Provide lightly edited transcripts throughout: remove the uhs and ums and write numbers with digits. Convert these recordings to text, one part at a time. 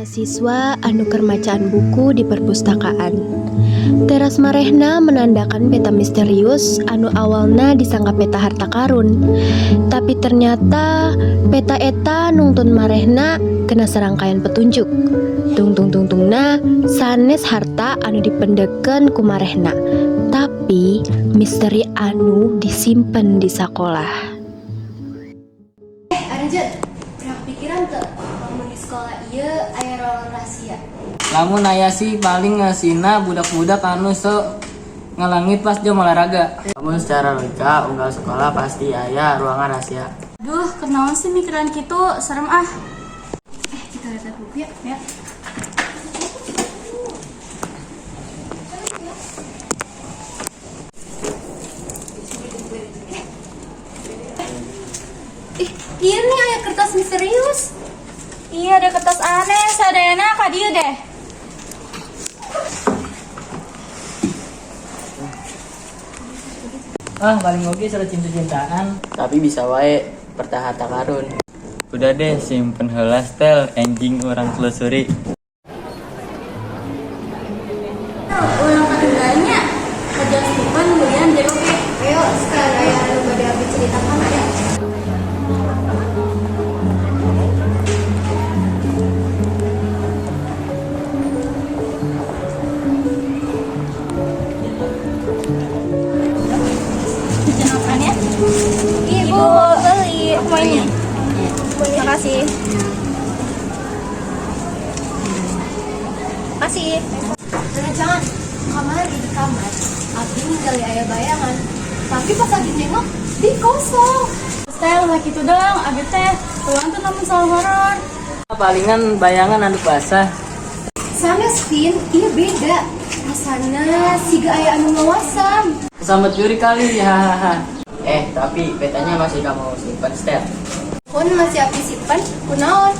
Siswa anu keur macaan buku di perpustakaan. Teras marehna menandakan peta misterius anu awalna disangka peta harta karun. Tapi ternyata peta eta nungtun marehna kena serangkaian petunjuk. Tungtung tungtungna sanes harta anu dipendeken ku marehna, tapi misteri anu disimpen di sakolah. Aranjeun, pernah kepikiran teu lamun di sekolah ieu aya ruangan rahasia? Lamun aya sih paling ngasihna budak-budak anu sok ngalangit pas jam olahraga. Namun secara logika, unggal sekolah pasti aya ruangan rahasia. Duh, kenaon sih mikiran kitu, serem ah. Kita lihat buku ya. Ya. Ih, iya nih aya kertas misterius. Iya, ada kertas aneh, sadayana ka dieu deh. Ah, paling oge surat cinta-cintaan. Tapi bisa wae perta harta karun. Udah deh, simpen heula stel, anjing orang telusuri. Urang katinggalnya kerja Stephen William JOG. Ayo, sekarang aya anu bade abdi ceritakan aya. Jajan apaan ya? Ibu, beli. Aku mau ini. Makasih. Makasih. Jangan, kamari di kamar, abdi ningali aya bayangan. Tapi pas abdi nengok, di kosong. Stel, lah gitu dong, abi teh. Tuan tuh namun soal horor. Palingan bayangan anduk basah. Sanes Vin, iya beda. Rasana siga aya anu ngawasan. Kesambet juri kali, hahaha. Eh, tapi petanya masih kamu simpen, Stel. Pun masih abdi simpen, kunaon?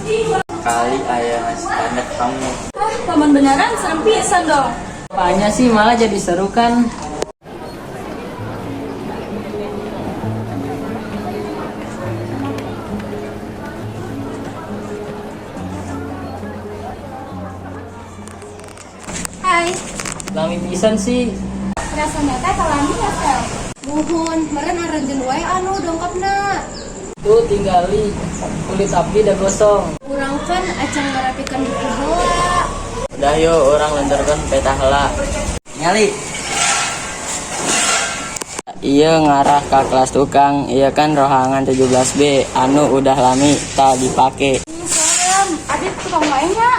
Kali aya ngasih tanda ke kamu. Ah, paman beneran serem pisan dong. Apanya sih malah jadi seru kan? Hai, Lami pisan sih. rasanya teh kalami ya, Stel? Muhun, meren aranjeun wae anu dongkapna. Tuh tinggali kulit abdi dah gosong. Urang kan acan ngarapikan buku heula. Udah yuk, orang lenterkeun peta heula. Nyali. Iya ngarah ke kelas tukang, iya kan rohangan 17B, anu udah lami tak dipake. Ih, serem. Abi tukang wae nya.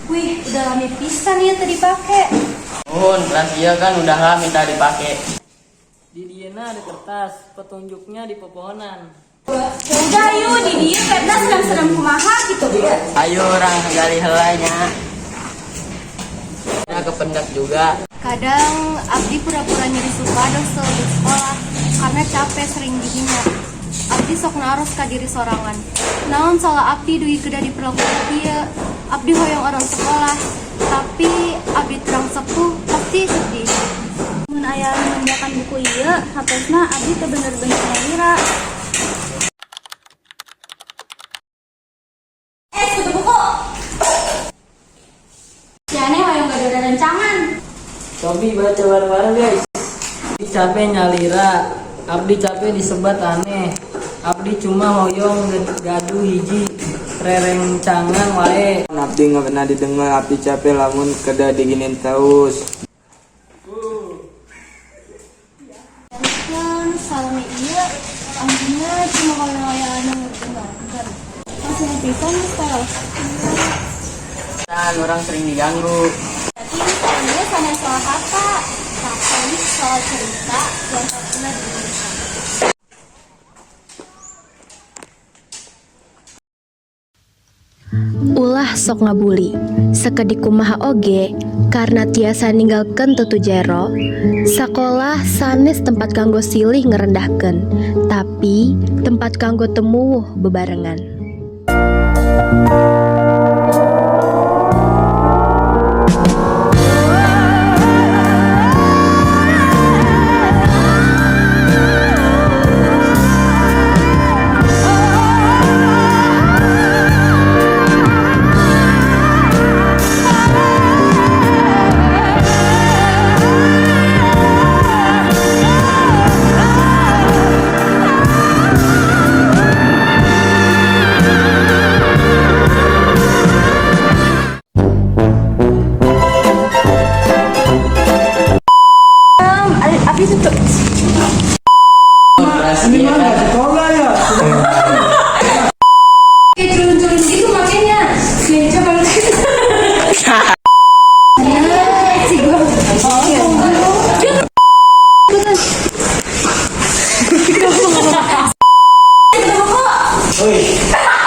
Wih, udah lami pisan ya tadi pake. Muhun, kelas iya kan udah lami tak dipake. Di diena ada kertas, petunjuknya di pepohonan. Ya udah yuk, di dieu karena serem-serem kumaha gitu. Ayo orang gali helanya. Ya kependak juga. Kadang abdi pura-pura nyeri supados selebih sekolah karena capek sering dihina. Abdi sok naros ka diri sorangan. Naon salah abdi dugi kedah diperlakukan kieu. Abdi hoyong orang sekolah, tapi abdi terang sepuh pasti sedih. Mun aya anu mendakan buku ieu, hatosna abdi teu bener-bener nyalira. Eh, kutu buku. Si aneh hoyong gaduh rencangan. Cobi baca bareng-bareng guys. Abdi capek nyalira, abdi capek disebat aneh. Abdi cuma hoyong gaduh hiji rerencangan wae. Abdi nggak pernah didengar, abdi capek lamun kedah diginin terus. Kan salami ieu abdina cuma hoyong aya anu ngerti. Masih pisan Stel. Kan orang sering diganggu. Berarti misalnya sanes soal harta, Tapi soal cerita yang tak pernah diinginkan. Ulah sok ngabuli, sakedik kumaha oge, karena tiasa ninggalkeun tutu jero, sakolah sanes tempat kanggo silih ngerendahkeun, tapi tempat kanggo temuwuh bebarengan. Kayak culun-culun gitu makanya. Nih, coba lu. Ya, si gua. Oh, Oi.